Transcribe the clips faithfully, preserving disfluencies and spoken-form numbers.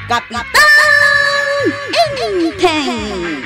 Kapitan Enteng!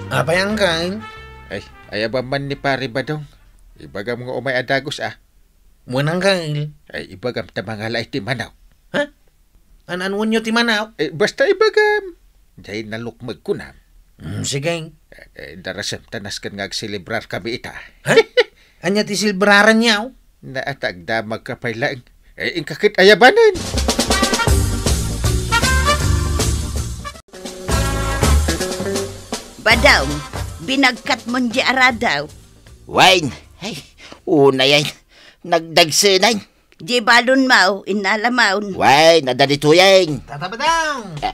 Apay, Angkal? Ay, ayabam man ni Pare Badong. Ibagam nga umay a dagus, a. Wen, Angkal. Ay, ibagam ta mangala iti manok. Ha? An-anuenyo ti manok? Eh, basta ibagam. Jay nalukmeg kunam. Hmm, sige. Eh, eh, darasem ta nasken nga agselebrar kami ita. Ha? Ania ti selebraranyo? Naatagdamag ka pay laeng. Eh, inka ket ayabanen. Badong, binagkatmon di aradaw. Wen, ay, unay ay, nagdagsenan. Di balon maw, innalamon. Wen, adda ditoyen. Tata Badong! Eh,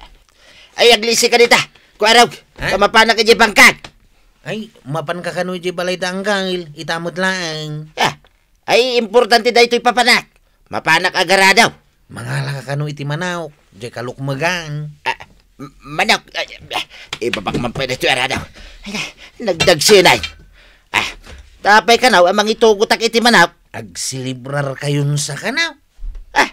ay, aglisi ka dita. Kuarog, eh? Ka mapanak iti bangkag. Ay, mapan ka kano iti balay da, Angkal. Ita met laeng. Ah, ay, importante daytoy papanak. Mapanak agaradaw. Mangala ka kano iti manok, jay kalukmegan. Ah, m-, manok, ah, ah, ibabak man pay daytoy aradaw. Ay, nagdagsenay. Ah, tapay kanaw a mangitugotak iti manok. Agselebrar kayon sa kanaw. Ah,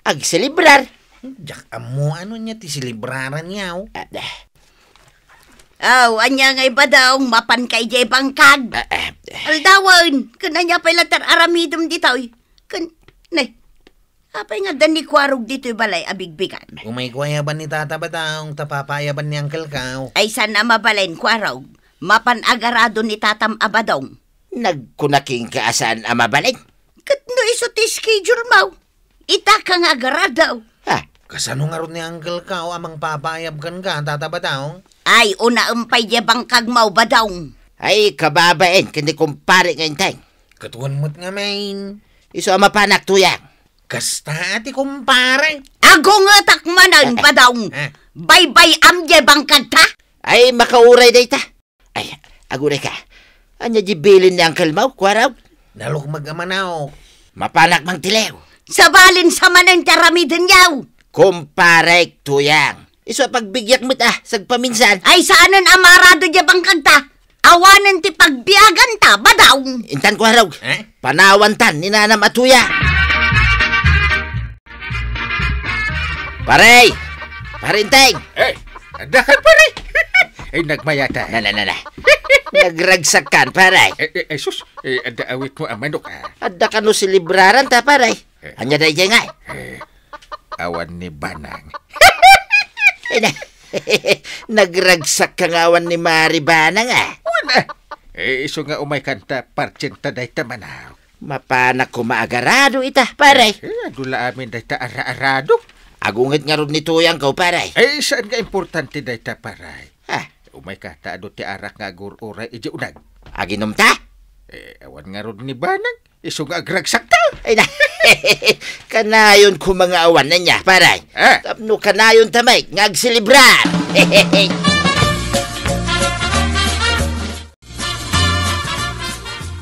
agselebrar? Diak ammo ano nia ti selebraranyo. Ah, ah. Aw, ania ngay Badong, mapan ka idiay bangkag? Ah, ah, ah. Aldawen, ken ania pay latta aramidem ditoy? Ken, ne, apay nga adda ni Kuarog ditoy balay a bigbigan? Umayko ayaban ni Tata Badong, ta papaayaban ni Angkelko. Ay, saan a mabalin, Kuarog? Mapan agarado ni Tatam a Badong. Nagkuna kenka a saan a mabalin? Ket no isu ti schedule mo, ita ka nga agarado. Ha? Kasano ngarud ni Angkelko a mangpapaayab kenka, Tata Badong? Ay, unaem pay diay bangkag mo, Badong. Ay, kababain ken ni kumpare nga Enteng. Ket wen met ngamin. Isu a mapanak, Tuyang. Kasta ti kumpare. Agungetak manen, eh, eh, Badong. Eh. Baybay-am diay bangkagta? Ay, makauray dayta. Ay, agunay ka. Ania di bilin ni Uncle Mau, Kuarog? Nalukmeg a manok. Mapanak mangtiliw. Sabalin sa manen ti aramidenyo. Kumparek, Tuyang. Isu a pagbigyak met, ah, sagpaminsan. Ay, saanen a maarado diay bangkagta. Awanen ti pagbiaganta, Badong. Intan, Kuarog. Eh? Panawantan ni nanam a Tuyang. Pare! Pare Enteng! Eh, adda kan, pare? Eh, nagmayat, ah. Na, na, na, na. Nagragsak kan, pare. Eh, eh, eh, sus, eh, adda awit mo a manok, ah. Adda kano selebraranta, pare. Eh. Ania daydiay ngay? Eh, awan ni Banang. Eh, na, nagragsak ka nga awan ni Mari Banang, ah. Wen, ah. Eh, isu nga umay kanta, partsenta dayta manok. Mapanak koma agarado ita, pare. Eh, adu la amin dayta ara-arado. Agunget ngarud ni Tuyangko, pare. Eh, saan nga importante dayta, pare? Ah. Umay ka, ta adu ti arak nga agur-uray idiay uneg. Aginomta? Eh, awan ngarud ni Banang. Isu nga agragsakta. Ay na. Kanayon koma nga awan ania, pare. Ah. Tapno kanayonta met nga agselebrar.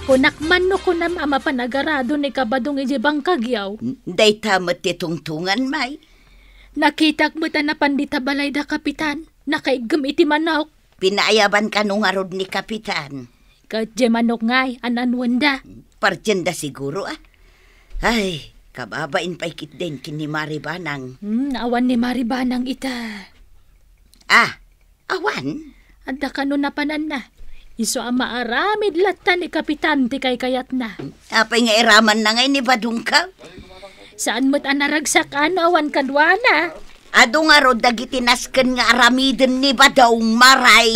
Kunak man no kunam a mapan agarado ni Kabadong idiay bangkagyo. Dayta met ti tungtungan, may. Nakitak met a napan dita balay da Kapitan. Nakaiggem iti manok. Pinaayaban kano ngarud ni Kapitan? Ket diay manok ngay, an-anuenda? Partsenda siguro, ah. Ay, kababain pay ketdin ken ni Mari Banang. Hmm, awan ni Mari Banang ita. Ah, awan? Adda kano napananna. Isu a maaramid latta ni Kapitan ti kaykayatna. Apay nga iramanna ngay ni Badongko? Saan met a naragsak a no awan kaduana. Adu ngarud dagiti nasken nga aramiden ni Badong, Maray.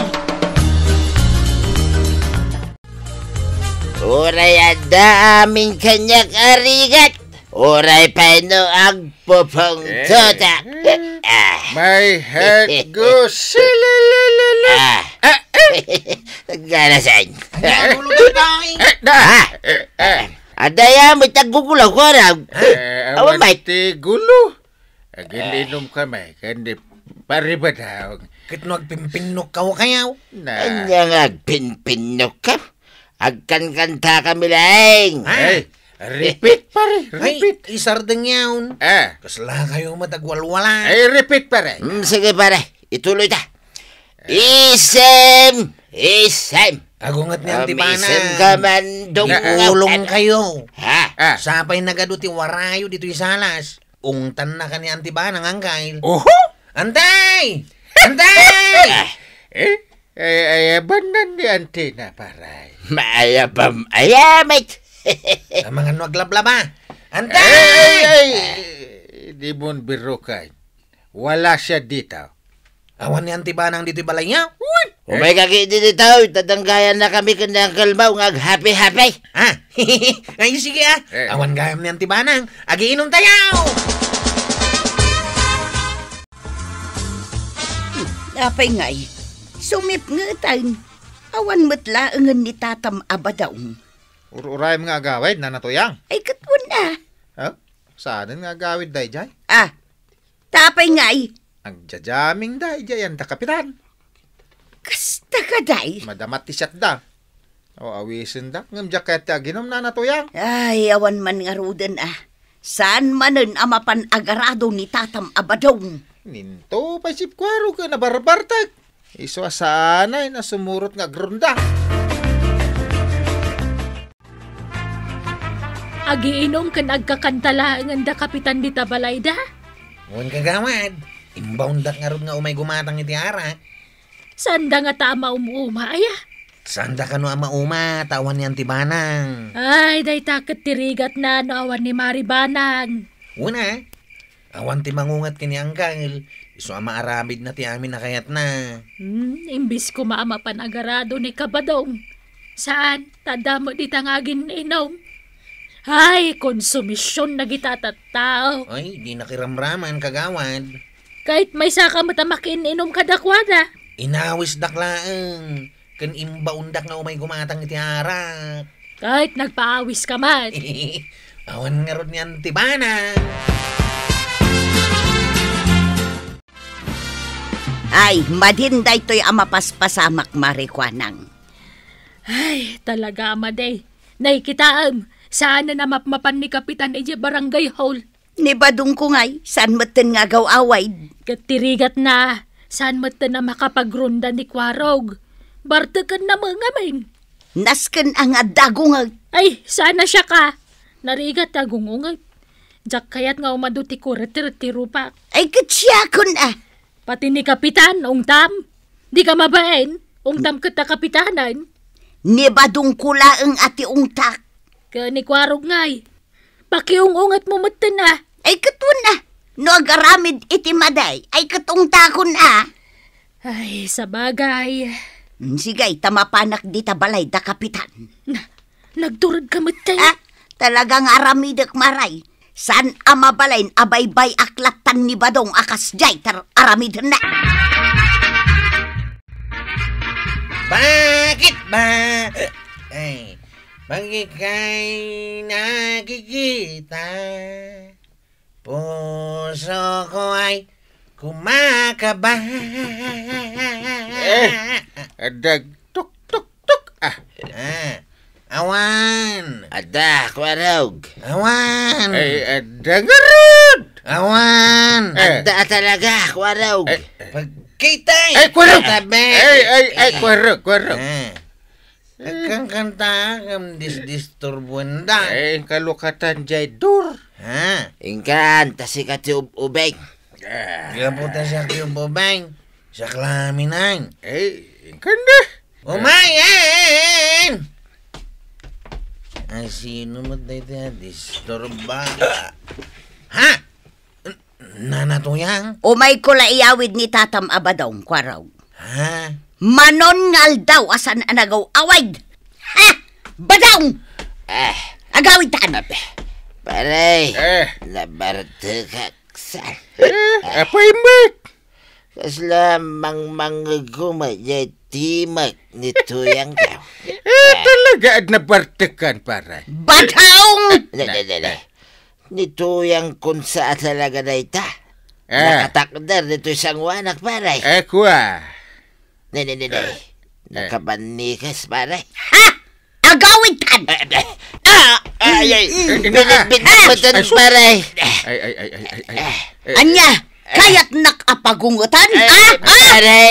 Uray adda amin kaniak a rigat. Uray pay no agpupungtotak. Eh, eh. Ah. My head goes silililili. Ah. Ah, eh. Ganasan. Ang gulo, Tatay. Eh, da. Ah. Eh, eh. Adda ya, may taggugulaw ko, ano? Eh, awan, awan may ti gulo. Agin-inom kami, kandi paribadaw. Ket no agpinpinnok ka, kayaw? Na. Anya nga agpinpinnok ka? Agkankanta kami laeng. Ha? Ay, repeat, pare, repeat. Ay, isardeng yaon. Ah. Kasla kayo matagwalwala. Ay, repeat, pare. Hmm, sige, pare. Ituloy ta. Isem! Isem! Agunget ni Auntie Bana. Isem ka man, dong. Iulong kayo. Ha? Ah. Sapay nagadu ti warayo ditoy salas. Ungtanna ka ni Auntie Banang, Angkel. Oho! Antay! Antay! Ah, eh? Ay, ay, abannan ni Auntie na, paray. Maayabam, ayamit! Amangan no aglablaba. Antay! Ay, ay, ay, di mon birukan. Wala siya dito. Awan ni Auntie Banang ditoy balayyo? Uy! Umay ka ketdi ditoy, tatanggayan na kami ken ni Uncle Mau nga aghappy-happy. Ah, ay, sige, ah. Eh. Awan gayam ni Auntie Banang. Agiinom tayo! Apay ngay, sumipngetan. Awan met laengen ni Tatam a badaw. Ur-urayem nga agawid, Nana Tuyang. Ay, ket wen a. Ha? Saanen nga agawid daydiay? Ah, ta apay ngay? Agjajaming daydiay, anda Kapitan. Kasta kadi? Madama ti siatda. O, awisendak, ngem diak kayat ti aginom, Nana Tuyang. Ay, awan man ngaruden a. Saan manen a mapan agarado ni Tatam a badaw. Ninto pay si Kuarog ken nabarbartek. Isu a saanay a sumurot nga agrunda. Agiinom ken agkakanta laengen da Kapitan dita balayda? Wen, kagawad, imbaondak ngarud nga umay gumatang iti arak. Saanda ngata a maum-uma, aya? Saanda kano a mauma, ta awan ni Auntie Banang. Ay, dayta ket ti rigatna no awan ni Mari Banang. Wen a, awan ti mangunget ken ni Angkel, isu a maaramidna ti amin a kayatna. Hmm, imbis koma a mapan agarado ni Kabadong. Saan, ta adda met dita nga agin-inom. Ay, konsumision dagita a tattao. Ay, di nakiramraman, kagawad. Ket maysaka met a makiin-inom kadakuada. Inawisdak laeng, ken imbaondak nga umay gumatang iti arak. Ket nagpaawiska met. Awan ngarud ni Auntie Banang. Ay, madin daytoy a mapaspasamak, Mari Kuanang. Ay, talaga a madi. Nakitaem, saan a mapmapan ni Kapitan idiay barangay hall. Ni Badongko ngay, saan metten nga agaw-awid. Ket ti rigatna, saan metten a makapagrunda ni Kuarog. Bartekenna met ngamin. Nasken a nga adda agunget. Ay, saan a siak a. Narigat ti agungunget. Diak kayat nga umadu ti kureter ti rupak. Ay, ket siakon a. Pati ni Kapitan, ungtam. Dika mabain, ungtam ket ta Kapitanan. Ni Badongko laeng a ti ungtak. Ken ni Kuarog ngay. Pakiung-ungetmo metten a. Ay, ket wen a. No agaramid iti madi, ay, ket ungtakon a. Ay, sabagay. Mm, sige, ta mapanak dita balay da Kapitan. Na, nagturedka metten. Ah, talaga nga aramidek, Mari. Saan a mabalin a baybay-ak lattan ni Badong a kasdiay ti ar-, aramidenna. Bakit ba? Ay, bakit kay nakikita? Puso ko ay kumakaba. Eh, adda tuk, tuk, tuk. Ah. Ah, awan. Adda, Kuarog. Awan. Ay, adda ngarud. Awan. Eh. Adda talaga, Kuarog. Eh. Pagkita, eh. Ay, Kuarog. Tabi. Ay, ay, ay, eh. Kuarog, Kuarog. Ah. Agkankanta, ngem disdisturbuenda. Eh, inka lukatan jay dur. Ha? Inkan, ta sika ti ub-ubeng. Ah. Gapu ta siak ti ub-ubeng. Siak lamin ay. Eh, inkan da. Umayen! Ay, sino met dayta a disturba? Ha? N-, Nana Tuyang? Umayko la iyawid ni Tatam a Badong, Kuarog. Ha? Manon nga aldaw a saan a nagaw-awid. Ha? Badong! Eh. Agawidtan! Abe, pare, eh. Nabartekak sa. Eh, apay met? Kasla mangmangegko met jay timek ni Tuyang ka. Eh, talaga, ad nabartekan, pare. Badong! Ne, ne, ne, ne. Ni Tuyang kunsa a talaga dayta. Eh. Nakatakder ditoy sanguanak, pare. Eh, kua. Ne, ne, ne, ne. Eh. Nakabannikes, pare. Ha? Agawidtan! Eh, eh. Ah! Ay, ay. Mm, mm. Binitbit na Ah! Ay, sus. Pare. Ay, ay, ay, ay, ay, ay. Eh. Ania? Eh. Kayatnak a pagungetan? Eh, ah? Ah! Pare.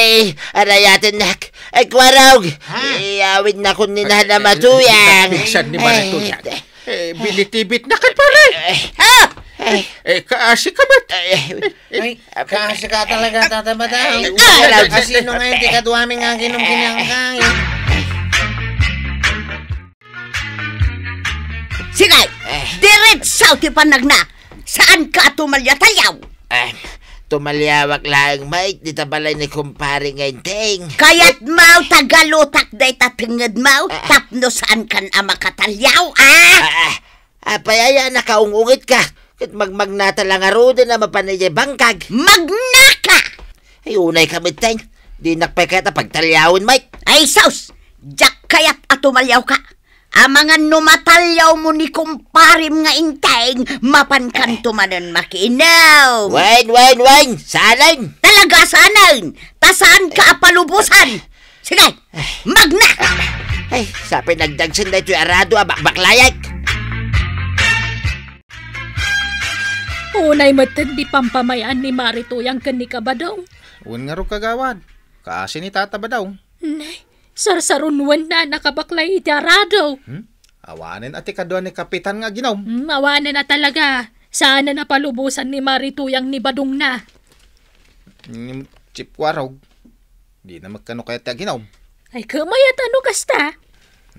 Arayatennak. Ay, Kuarog. Ha? Iyawidnakon ni Nana Matuyang. Bisan ni Mari Tuyang. Eh, eh, binitibitnak, pare. Eh. Ah! Ay. Eh, kaasi ka met. Ay, ay. Ay, kaasi ka talaga, Tata Badong. Ay, ah! Asino nga iti kaduami nga aginom ken ni Angkay? Sige! Eh. Diretso ti panagna! Saanka a tumalia-taliaw? Eh, tumaliawak laeng, Mike, dita balay ni kumpare nga Enteng. Kayatmo, tagalutak dayta tengngedmo, ah, tapno saankan a makataliaw, ah? Ah, ah. Apay aya, nakaung-ungetka? Ket magmagnata la ngaruden a mapan idiay bangkag. Magnaka! Ay, unayka met, Teng. Dinak pay kayat a pagtaliawen, Mike. Ay, sus! Diak kayat a tumaliawka. Amangan no mataliawmo ni kumparem nga Enteng, mapankanto manen makiinom. Wen, wen, wen! Saanen! Talaga, saanen! Ta saanka a palubosan! Sige! Magna! Ay, sapay nagdagsen daytoy arado a bakbaklayek. Unay met ti pampamay-an ni Mari Tuyang ken ni Kabadong. Wen ngarud, kagawad. Kaasi ni Tata Badong. Nay, sarsarunwenna a nakabaklay iti arado. Hmm? Awanen a ti kadua ni Kapitan nga aginom. Hmm, awanen a talaga. Saanen a palubosan ni Mari Tuyang ni badongna. Hmm, Chief Warog. Dina met kano kayat ti aginom. Ay, kamayat a no kasta.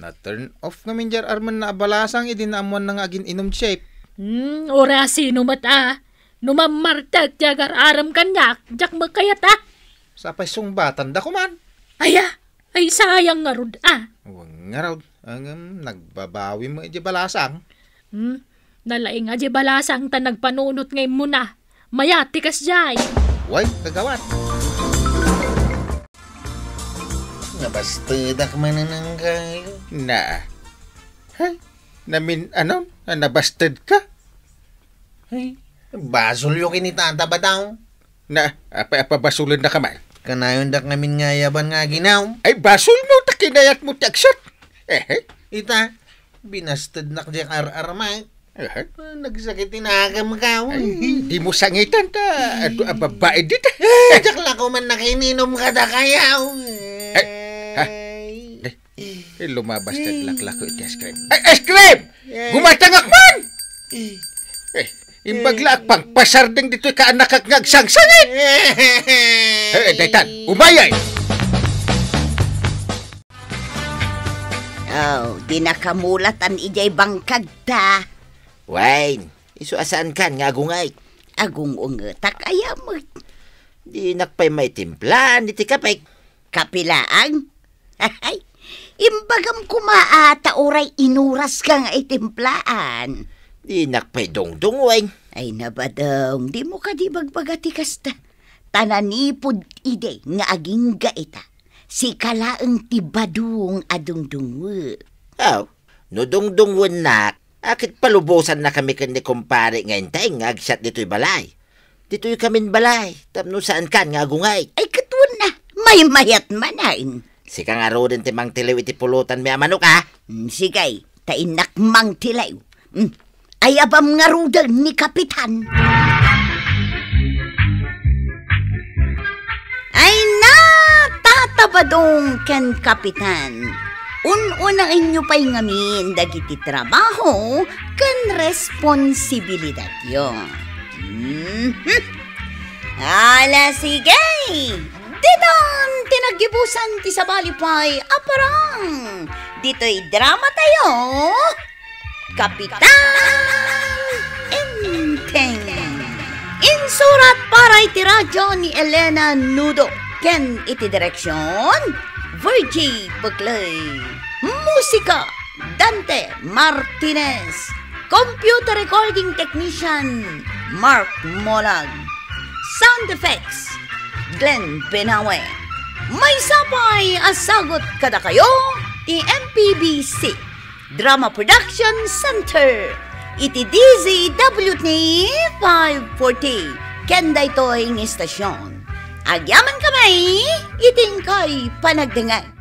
Na-turn off ngamin diay armenna a balasang idi naammoanna nga agin-inom, Chief. Hmm, uray asino met a. No mammartek ti agar-arem kaniak, diak met kayat a. Sapay sungbatanda koman. Aya, ay sayang ngarud a. Wen ngarud, ngem nagbabawi met diay balasang. Hmm, nalaing a diay balasang ta nagpanunot nga immuna. Mayat ti kasdiay. Wen, kagawad. Nabastedak manen, Angkay. Na. Hay, namin-anon a nabastedka? Ay, basolyo ken ni Tata Badong. Na, apay a pabasolennaka man? Kanayondak ngamin nga ayaban nga aginom. Ay, basolmo ta kinayatmo ti agsat. Eh, eh. Ita, binastednak diay ar-armak. Eh, eh. Ah, nagsakit ti nakemko. Ay, dimo sangitan ta adu a babbai dita. Eh, diak la koman nakainom kadakayo. Ay, ha? Ay. Eh, lumabas ti aglaklako iti ice cream. Ay, ice cream! Eh. Gumatangak man! Eh, imbag la a pangpasardeng ditoy kaanakak nga agsangsangit! Eh, daytan, umayay! Oh, dinaka mulatan idiay bangkagta. Wen, isu a saankan nga agung-ayk. Agung-ungetak aya met? Dinak pay maitimplaan iti kapek. Kape laeng? Ay, imbagam koma a ta uray inuraska nga itimplaan. Dinak pay dungdungwen. Ay, na Badong, dimo kadi ibagbaga ti kasta? Ta nanipud idi nga agingga ita, sika laeng ti Badong a dungdungwe. Aw, no dungdungwennak, a ket palubosannakami ken ni kumpare nga Enteng nga agsat ditoy balay. Ditoykamin balay, tapno saankan nga agung-ayk. Ay, ket wen a, maymayat manen. Sika ngaruden ti mangtiliw iti pulotanmi a manok, a? Mm, sige, ta innak mangtiliw. Mm, ayabam ngaruden ni Kapitan. Ay na, Tata Badong ken Kapitan. Un-unaenyo pay ngamin dagiti trabaho ken responsibilidatyo. Mhm. Ala, sige! Ditan ti naggibusan ti sabali pay a parang ditoy drama tayo, Kapitan Enteng. Insurat para iti radyo ni Elena Nudo ken iti direksyon, Virgie Buclay. Musika, Dante Martinez. Computer recording technician, Mark Molag. Sound effects, Glenn Benawe. Maysa pay a sagut kadakayo ti M P B C Drama Production Center iti D Z W T five forty ken daytoy nga istasyon. Agyamankami iti inkay panagdengngeg.